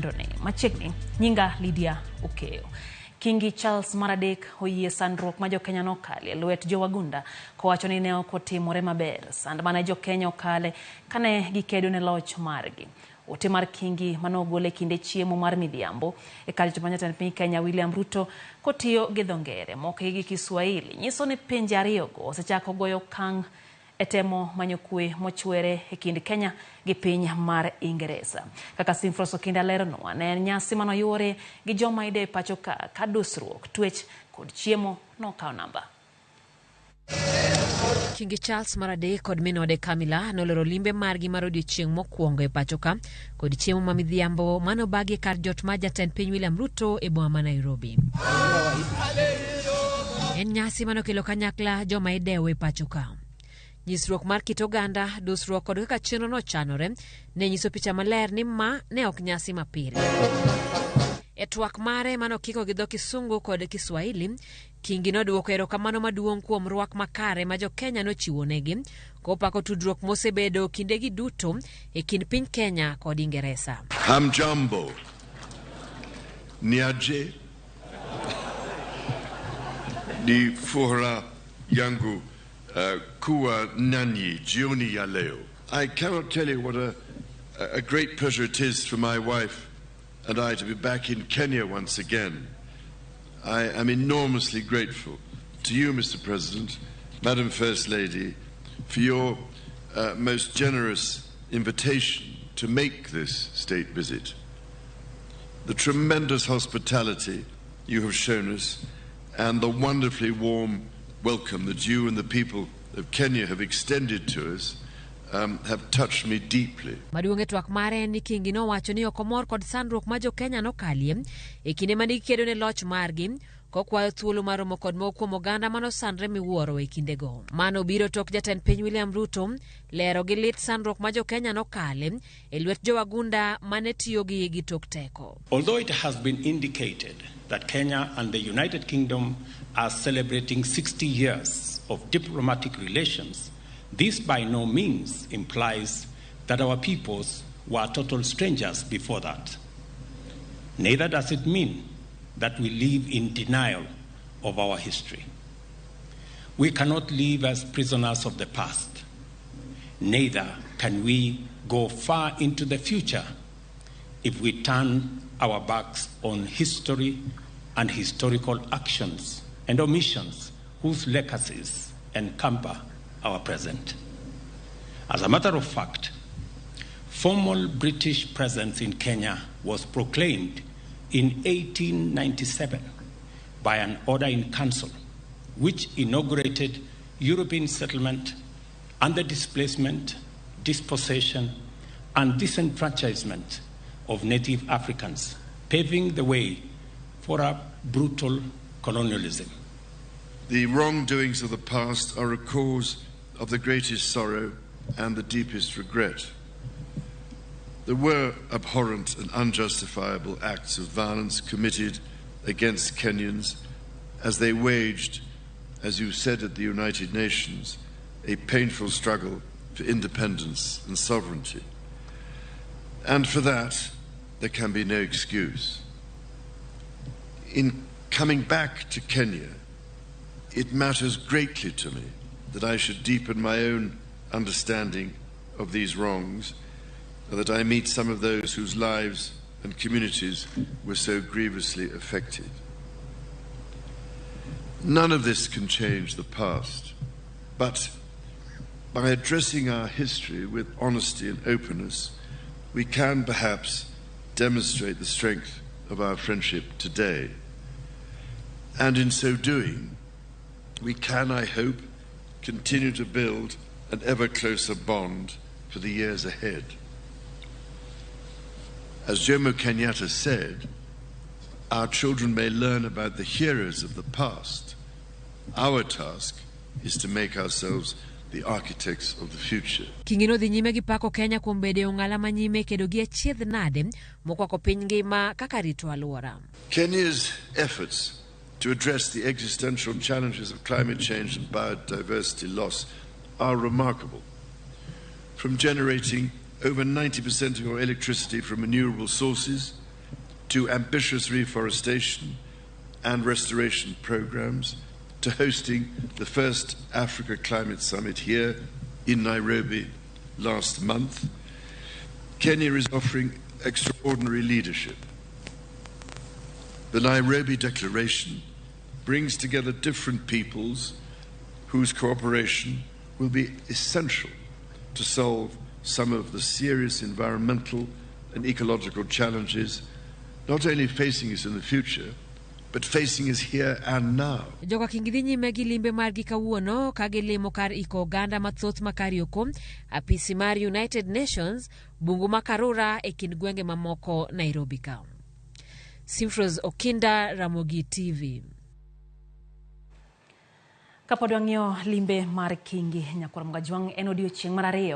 chenroni. Machiegni, nyinga Lydia Okeyo. Kingi Charles mar adek oyie sandruok ma jokenya nokale lwet jowagunda kowacho ni ne ok otimore maber. Sand mane jokenya okale kane gikedo ne loch margi. Ote mar Kingi manogol e kinde chiemo mar midhiambo e kar jot mar jatend piny Kenya William Ruto kotiyo gi dho ngere moki gi Kiswahili nyiso ni pinje ariyogo osechako goyo okang' e temo manyo kwe mochwere e kind Kenya gi piny mar Ingeresa. Kaka Simfros Okinda leronwa, ne en nyasi manoyuore gi joma ide e pacho ka ka dusruok, twech kod chiemo nokawo namba. Kingi Charles mar adek kod min ode Camilla noloro limbe margi mar odiechieng' mokwongo e pacho ka kod chiemo ma midhiambo manobagi e kar jot mar jatend piny William Ruto e boma ma Nairobi. En nyasi manokelo kanyakla joma idewo e pacho ka. Nyisruok mar kit oganda, dusruok kod kaka chenro nochanore ne nyiso picha maler ni ma ne ok nyasi mapile. E twak mare manokiko gi dho Kisungu kod Kiswahili, Kingi nodwoko erokamano maduong' kuom rwak makare ma jo-Kenya nochiwonegi, kopako tudruok mosebedo kindegi duto e kind piny Kenya kod Ingeresa. Hamjambo. Niaje. Ni furaha yangu kuwa nanyi jioni ya leo. I cannot tell you what a great pleasure it is for my wife and I to be back in Kenya once again. I am enormously grateful to you, Mr. President, Madam First Lady, for your most generous invitation to make this state visit. The tremendous hospitality you have shown us and the wonderfully warm welcome that you and the people of Kenya have extended to us have touched me deeply. Maduong' e twak mare en ni Kingi nowacho ni ok omor kod sandruok ma jo-Kenya nokalie e kinde mane gikedo ne loch margi kokwayo thuolo mar romo kod moko kuom oganda manosandre miwuoro e kindego. Mano biro tok jatend piny William Ruto lero gi lit sandruok ma jo-Kenya nokale e lwet jowagunda mane tiyo gi gi tok teko. Although it has been indicated that Kenya and the United Kingdom are celebrating 60 years of diplomatic relations, this by no means implies that our peoples were total strangers before that. Neither does it mean that we live in denial of our history. We cannot live as prisoners of the past. Neither can we go far into the future if we turn our backs on history and historical actions and omissions whose legacies encumber our present. As a matter of fact, formal British presence in Kenya was proclaimed in 1897 by an order in council which inaugurated European settlement and the displacement, dispossession, and disenfranchisement of native Africans, paving the way for a brutal colonialism. The wrongdoings of the past are a cause of the greatest sorrow and the deepest regret. There were abhorrent and unjustifiable acts of violence committed against Kenyans as they waged, as you said at the United Nations, a painful struggle for independence and sovereignty. And for that, there can be no excuse. In coming back to Kenya, it matters greatly to me that I should deepen my own understanding of these wrongs and that I meet some of those whose lives and communities were so grievously affected. None of this can change the past, but by addressing our history with honesty and openness, we can perhaps demonstrate the strength of our friendship today. And in so doing, we can, I hope, continue to build an ever closer bond for the years ahead. As Jomo Kenyatta said, our children may learn about the heroes of the past. Our task is to make ourselves the architects of the future. Kingi nodhi nyime gi pako Kenya kuom bedo e ong'ala ma nyime kedo gi achiedh nade mokwako piny ngima kaka rito alwora. Kenya's efforts to address the existential challenges of climate change and biodiversity loss are remarkable. From generating over 90% of your electricity from renewable sources to ambitious reforestation and restoration programs, to hosting the first Africa Climate Summit here in Nairobi last month, Kenya is offering extraordinary leadership. The Nairobi Declaration brings together different peoples whose cooperation will be essential to solve some of the serious environmental and ecological challenges not only facing us in the future, but facing us here and now. Joka Kingi dhi nyime gi limbe margi kawuono ka gilimo kar iko oganda mathoth ma Karioko, apisi mar United Nations, bungu ma Karura e kind gwenge mamoko Nairobi ka. Simfros Okinda, Ramogi TV. Kapod wang'iyo limbe mar Kingi Nyakwar Mgajwang' en odiochieng' mar ariyo.